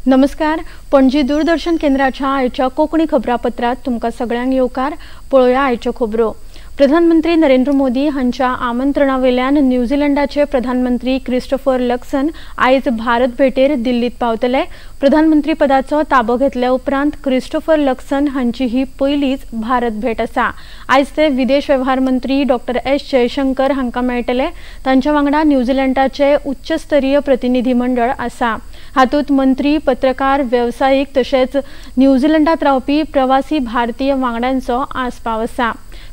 नमस्कार, पणजी दूरदर्शन केंद्राच्या आयच्या कोंकणी खबरापत्रात तुमकां सगळ्यांक येवकार. पळोवया आयच्यो खबरो. प्रधानमंत्री नरेंद्र मोदी हांच्या आमंत्रणावेल्यान न्यूझीलंडाचे प्रधानमंत्री क्रिस्टोफर लक्सन आयज भारत भेटेर दिल्लीत पावतले. प्रधानमंत्री पदाचो ताबो घेतल्या उपरांत क्रिस्टोफर लक्सन हांची ही पयलीच भारत भेट आसा. आयज ते विदेश वेव्हार मंत्री डॉक्टर एस जयशंकर हांकां मेळटले. तांच्या वांगडा न्यूझीलंडाचे उच्चस्तरीय प्रतिनिधी मंडळ आसा. हातूंत मंत्री, पत्रकार, वेवसायीक तशेंच न्यूझीलंडात रावपी प्रवासी भारतीय वांगड्यांचो आस्पाव आसा.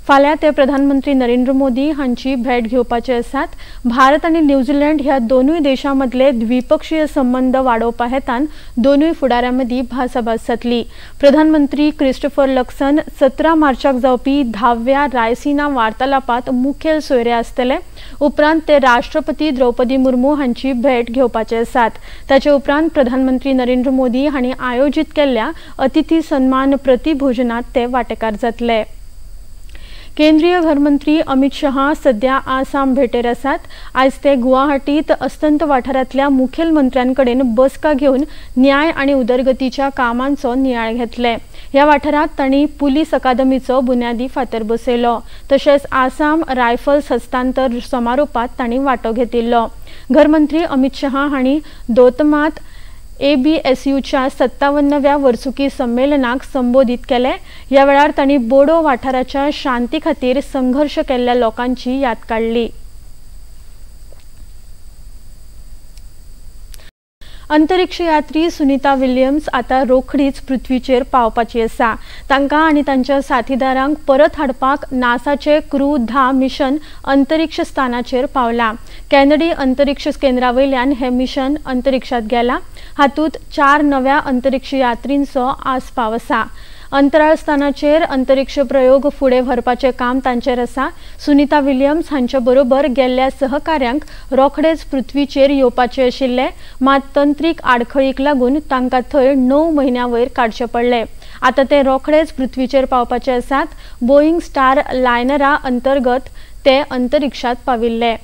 फाल्यां ते प्रधानमंत्री नरेंद्र मोदी हांची भेट घेवपाचे आसात. भारत आनी न्यूझीलंड ह्या दोनूय देशां मदले द्विपक्षीय संबंद वाडोवपा हेतान दोनूय फुडाऱ्यां मदीं भासाभास जातली. प्रधानमंत्री क्रिस्टोफर लक्सन 17 मार्चाक जावपी 10व्या रायसिना वार्तालापात मुखेल सोयरे आसतले. उपरांत ते राष्ट्रपती द्रौपदी मुर्मू हांची भेट घेवपाचे आसात. ताचे उपरांत प्रधानमंत्री नरेंद्र मोदी हांणी आयोजीत केल्ल्या अतिथी सन्मान प्रतिभोजनात ते वांटेकार जातले. केंद्रीय घरमंत्री अमित शहा सध्या आसाम भेटेर आसात. आयज ते गुवाहाटीत अस्तंत वाठारांतल्या मुखेलमंत्र्यांकडेन बसका घेवन न्याय आनी उदरगतीच्या कामांचो नियाळ घेतले. ह्या वाठारांत तांणी पुलीस अकादमीचो बुन्यादी फातर बसयलो. तशेंच आसाम रायफल्स हस्तांतर समारोपात तांणी वांटो घेतिल्लो. घरमंत्री अमित शहा हांणी दोतमात ABSUच्या 57व्या वर्सुकी संमेलनाक संबोधित केले. ह्या वेळार तांणी बोडो वाठाराच्या शांती खातीर संघर्ष केल्ल्या लोकांची याद काडली. अंतरिक्ष यात्री सुनीता विल्यम्स आता रोखडीच पृथ्वीचेर पावपाची आसा. तांकां आनी तांच्या साथीदारांक परत हाडपाक नासाचे क्रू 10 मिशन अंतरिक्ष स्थानाचेर पावला. कॅनडी अंतरिक्ष केंद्रा वयल्यान हे मिशन अंतरिक्षात गेला. हातूंत 4 नव्या अंतरिक्ष यात्रींचो आस्पाव आसा. अंतराळ स्थानाचेर अंतरिक्ष प्रयोग फुडें व्हरपाचें काम तांचेर आसा. सुनीता विल्यम्स हांच्या बरोबर गेल्ल्या सहकाऱ्यांक रोखडेच पृथ्वीचेर येवपाचे आशिल्ले, मात तंत्रीक आडखळीक लागून तांकां थंय 9 म्हयन्यां वयर काडचे पडले. आतां ते रोखडेच पृथ्वीचेर पावपाचे आसात. बोईंग स्टार लायनरा अंतर्गत ते अंतरिक्षात पाविल्ले.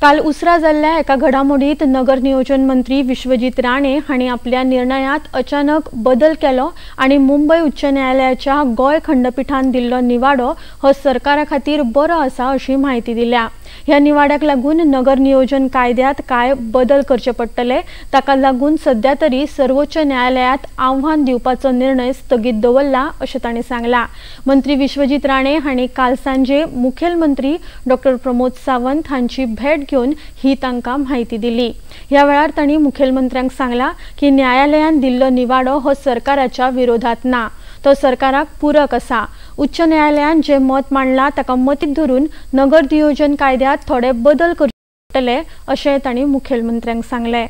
काल उसरा जाल्ल्या एका घडामोडीत नगर नियोजन मंत्री विश्वजीत राणे हांणी आपल्या निर्णयात अचानक बदल केलो आनी मुंबय उच्च न्यायालयाच्या गोंय खंडपिठान दिल्लो निवाडो हो सरकारा खातीर बरो आसा अशी म्हायती दिल्या. ह्या निवाड्याक लागून नगर नियोजन कायद्यात कांय बदल करचे पडटले. ताका लागून सध्या तरी सर्वोच्च न्यायालयात आव्हान दिवपाचो निर्णय स्थगीत दवरला अशें तांणी सांगलां. मंत्री विश्वजीत राणे हांणी काल सांजे मुखेलमंत्री डॉक्टर प्रमोद सावंत हांची भेट घेवन ही तांकां म्हायती दिली. ह्या वेळार तांणी मुखेलमंत्र्यांक सांगलां की न्यायालयान दिल्लो निवाडो हो सरकाराच्या विरोधात ना, तो सरकाराक पूरक आसा. उच्च न्यायालयान जे मत मांडलां ताका मतीक धरून नगर नियोजन कायद्यात थोडे बदल करचे पडटले अशें तांणी मुखेलमंत्र्यांक सांगलें.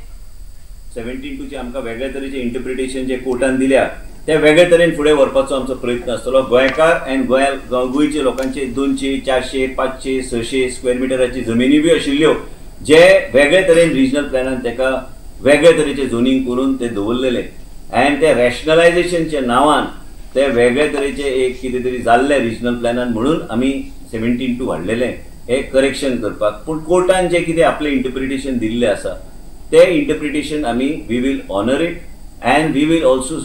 17(2 आमकां वेगळे तरेचे इंटरप्रिटेशन जे कोर्टान दिल्या ते वेगळे तरेन फुडें व्हरपाचो आमचो प्रयत्न आसतलो. गोंयकार आनी गोंयच्या लोकांचे 200, 400, 500, 600 स्क्वेअर मिटराची जमिनी बी आशिल्ल्यो जे वेगळे तरेन रिजनल प्लॅनान ताका वेगळे तरेचे झोनींग करून ते दवरलेले आनी ते रॅशनलायझेशनच्या नांवान ते वेगळे तरेचे एक कितें तरी जाल्ले रिजनल प्लॅनान म्हणून आमी 17(2 हाडलेले हे करेक्शन करपाक. पूण कोर्टान जे कितें आपलें इंटरप्रिटेशन दिल्लें आसा ते इंटरप्रिटेशन आमी we will honour it and we will also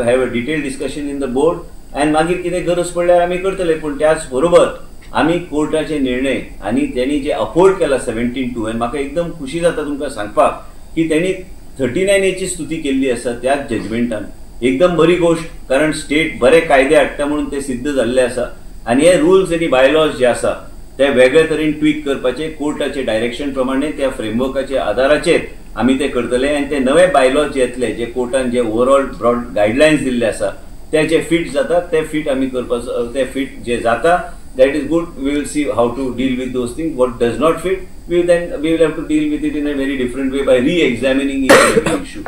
have a detailed discussion in the board and मागीर कितें गरज पडल्यार आमी करतले. पूण त्याच बरोबर आमी कोर्टाचे निर्णय आनी तेणी जे अफोर्ड केला 17(2 आनी म्हाका एकदम खुशी जाता तुमकां सांगपाक की तेणी 39Aची स्तुती केल्ली आसा त्याच जजमेंटान. एकदम बरी गोश्ट, कारण स्टेट बरे कायदे हाडटा म्हणून ते सिद्ध जाल्ले आसा आनी हे रुल्स आनी बायलॉज जे आसा ते वेगळे तरेन ट्वीक करपाचे कोर्टाचे डायरेक्शन प्रमाणे त्या फ्रेमवर्काच्या आदाराचेर आमी ते करतले. आनी ते नवे बायलॉज जे येतले जे कोर्टान जे ओवरऑल ब्रॉड गायडलायन्स दिल्ले आसा ते जे फिट जाता ते फिट आमी करपाचो, ते फिट जे जाता that is good. We will see how to deal with those things. What does not fit we will have to deal with it in a very different way by re examining each and every issue.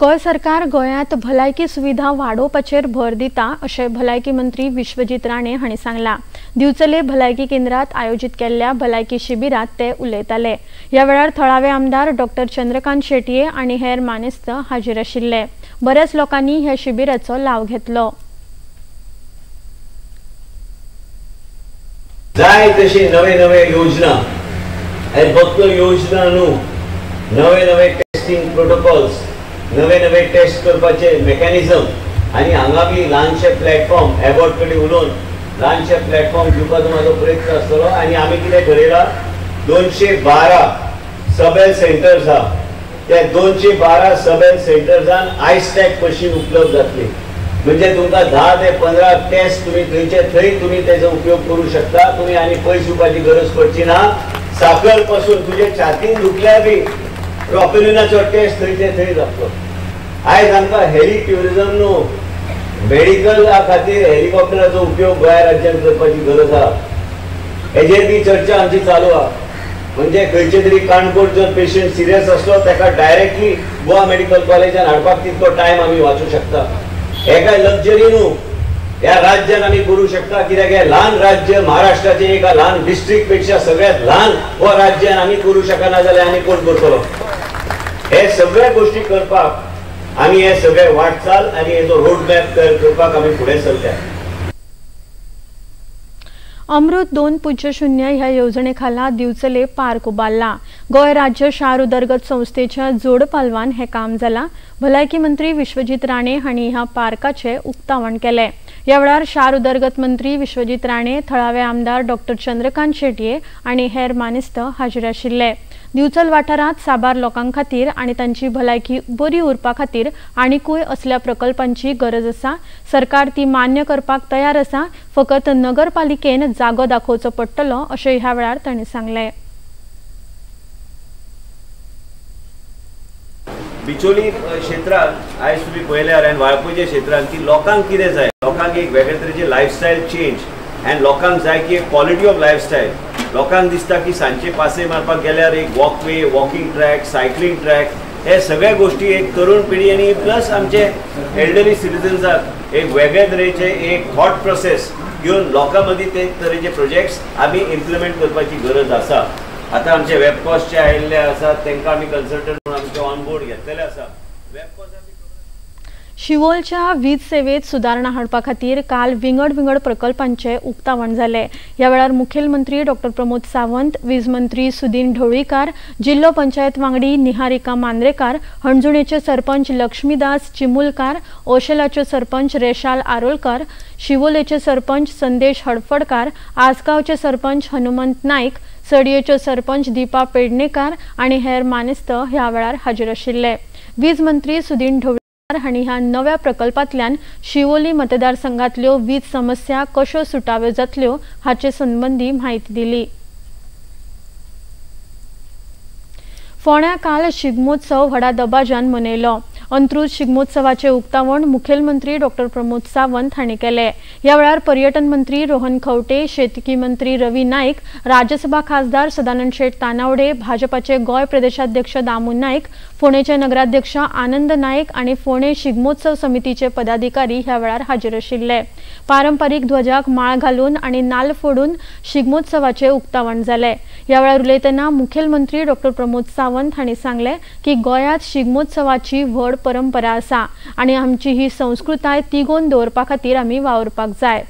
Goa सरकार गोंयांत भलायकी सुविधा वाडोवपाचेर भर दिता अशें भलायकी मंत्री विश्वजीत राणे हांणी सांगलां. दिवचले भलायकी केंद्रात आयोजीत केल्ल्या भलायकी शिबिरात ते उलयताले. ह्या वेळार थळावे आमदार डॉक्टर चंद्रकांत शेटये आनी हेर मानेस्त हाजीर आशिल्ले. बऱ्याच लोकांनी ह्या शिबिराचो लाव घेतलो. जाय तशी नवे नवे योजना, हे फक्त योजना न्हू, नवे नवे टेस्टिंग प्रोटोकॉल्स, नवे नवे टेस्ट करपाचे मेकॅनिझम आनी हांगा बी ल्हानशे प्लॅटफॉर्म एबॉट कडेन उलोवन ल्हानशे प्लॅटफॉर्म दिवपाचो म्हाजो प्रयत्न आसतलो. आनी आमी कितें ठरयलां, 212 सब हेल्थ सेंटर्स आहा, त्या 212 सब हेल्थ सेंटर्सान आयस्टॅक मशीन उपलब्ध जातली. म्हणजे तुमकां 10 ते 15 टेस्ट तुमी थंयचे थंय तुमी तेजो उपयोग करूं शकता. तुमी आनी पयस वचपाची गरज पडची ना. साकर पासून तुजे छातीन दुखल्यार बी ट्रॉपेलिनाचो टेस्ट थंयचे थंय जातलो. आयज आमकां हेली ट्युरिजम न्हू, मेडिकला खातीर हेलिकॉप्टराचो उपयोग गोंय राज्यान करपाची गरज आहा. हेजेर बी चर्चा आमची चालू आहा. म्हणजे खंयचे तरी काणकोण जर पेशंट सिरियस आसलो ताका डायरेक्टली गोवा मेडिकल कॉलेजान हाडपाक तितको टायम आमी वाचूं शकता. हे काय लक्झरी न्हू, ह्या राज्यान आमी करूं शकता. कित्याक हे ल्हान राज्य महाराष्ट्राचे एका ल्हान डिस्ट्रिक्ट पेक्षा सगळ्यात ल्हान हो राज्यान आमी करूं शकना जाल्यार आनी कोण करतलो? हे सगळ्या गोष्टी करपाक आमी हे सगळे वाटचाल आनी हेजो रोड मॅप तयार करपाक आमी फुडें सरल्या. अमृत 2.0 ह्या येवजणे खाला दिवचले पार्क उबारला. गोंय राज्य शार उदरगत संस्थेच्या जोड पालवान हे काम जाला. भलायकी मंत्री विश्वजीत राणे हांणी ह्या पार्काचे उक्तावण केले. ह्या वेळार शार उदरगत मंत्री विश्वजीत राणे, थळावे आमदार डॉक्टर चंद्रकांत शेटये आनी हेर मानेस्त हाजीर आशिल्ले. दिवचल वाठारांत साबार लोकां खातीर आनी तांची भलायकी बरी उरपा खातीर आनिकूय असल्या प्रकल्पांची गरज आसा. सरकार ती मान्य करपाक तयार आसा, फकत नगरपालिकेन जागो दाखोवचो पडटलो अशें ह्या वेळार तांणी सांगलें. बिचोली क्षेत्रांत आयज तुमी पळयल्यार आनी वाळपयच्या क्षेत्रांत की लोकांक कितें जाय, लोकांक एक वेगळे तरेचे लायफस्टायल चेंज आनी लोकांक जाय की एक क्वॉलिटी ऑफ लायफस्टायल. लोकांक दिसता की सांजचे पासय मारपाक गेल्यार एक walkway, walking track, cycling track, हे सगळ्या गोष्टी एक तरुण पिढी आनी प्लस आमचे एल्डरली सिटीजन्साक एक वेगळे तरेचे एक थॉट प्रोसेस घेवन लोकां मदीं ते तरेचे प्रोजेक्ट्स आमी इम्प्लिमेंट करपाची गरज आसा. आतां आमचे वेबकॉस्टचे आयिल्ले आसात, तांकां आमी कन्सल्टंट म्हणून आमचे ऑन बोर्ड घेतलेले आसा. वेबकॉस्ट शिवोलच्या वीज सेवेत सुदारणा हाडपा खातीर काल विंगड विंगड प्रकल्पांचे उक्तावण जाले. ह्या वेळार मुखेलमंत्री डॉक्टर प्रमोद सावंत, वीज मंत्री सुदीन ढवळीकार, जिल्लो पंचायत वांगडी निहारिका मांद्रेकार, हणजुणेचे सरपंच लक्ष्मीदास चिमुलकार, ओशेलाचे सरपंच रेशाल आरोलकर, शिवोलेचे सरपंच संदेश हडफडकार, आसगांवचे सरपंच हनुमंत नाईक, सडयेच्यो सरपंच दीपा पेडणेकार आनी हेर मानेस्त ह्या वेळार हाजीर आशिल्ले. वीज मंत्री सुदीन ढवळीकार हांणी ह्या नव्या प्रकल्पांतल्यान शिवोली मतदारसंघातल्यो वीज समस्या कश्यो सुटाव्यो जातल्यो हाचे संबंदी म्हायती दिली. फोंड्या काल शिगमोत्सव व्हडा दबाज्यान मनयलो. अंत्रूज शिगमोत्सवाचे उक्तावण मुखेलमंत्री डॉक्टर प्रमोद सावंत हांणी केले. ह्या वेळार पर्यटन मंत्री रोहन खंवटे, शेतकी मंत्री रवी नाईक, राज्यसभा खासदार सदानंद शेट तानावडे, भाजपाचे गोंय प्रदेशाध्यक्ष दामू नाईक, फोंडेचे नगराध्यक्ष आनंद नाईक आनी फोंडे शिगमोत्सव समितीचे पदाधिकारी ह्या वेळार हाजीर आशिल्ले. पारंपारीक ध्वजाक माळ घालून आनी नाल्ल फोडून शिगमोत्सवाचे उक्तावण जाले. ह्या वेळार उलयतना मुखेलमंत्री डॉक्टर प्रमोद सावंत हांणी सांगले की गोंयांत शिगमोत्सवाची व्हड परंपरा आसा आनी आमची ही संस्कृताय तिगोवन दवरपा खातीर आमी वावुरपाक जाय.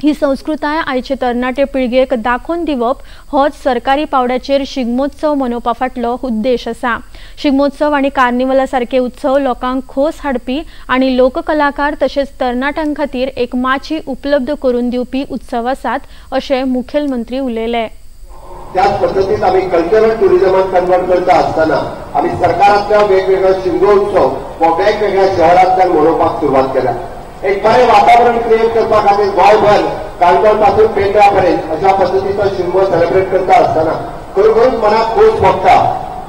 ही संस्कृताय आयचे तरणाटे पिळगेक दाखोवन दिवप होच सरकारी पावड्याचेर शिगमोत्सव मनोवपा फाटलो उद्देश आसा. शिगमोत्सव आनी कार्निवला सारके उत्सव लोकांक खोस हाडपी आनी लोककलाकार तशेंच तरणाट्यां खातीर एक माची उपलब्ध करून दिवपी उत्सव आसात अशें मुखेलमंत्री उलयले. त्याच पद्धतीत आम्ही कल्चरल टुरिझमात कन्वर्ट करता असताना आम्ही सरकारांतल्या वेगवेगळ्या शिमगोत्सव व वेगवेगळ्या शहरांतल्यान मनोवपाक सुरवात केल्या. एक बरें वातावरण क्रिएट करपा खातीर गोंयभर काणकोण पासून पेडण्या पर्यंत अशा पद्दतीचो शिमगो सेलिब्रेट करता असताना खरोखरूच मनाक खोस भोगता.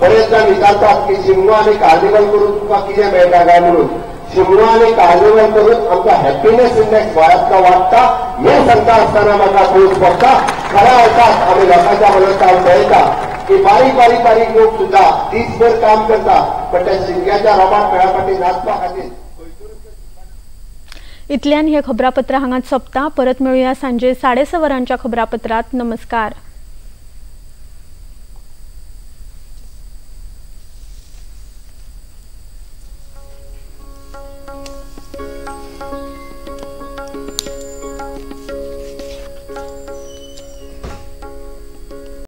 बरेच जाण विचारतात की शिमगो आनी कार्निवल करून तुका कितें मेळटा काय म्हणून. शिमगो आनी कार्निवल करून आमकां हॅपीनेस इंडेक्स गोंयांतलो वाडटा हें सांगता आसतना म्हाका खोस भोगता. खऱ्या अर्थात आमी लोकांच्या मनांत पळयता की बारीक बारीक बारीक लोक सुद्धा दीसभर काम करता, पण त्या शिमग्याच्या रोमात मेळा नाचपा खातीर. इतल्यान हे खबरापत्र हांगाच सोंपता. परत मेळुया सांजे 6:30 वरांच्या खबरापत्रात. नमस्कार.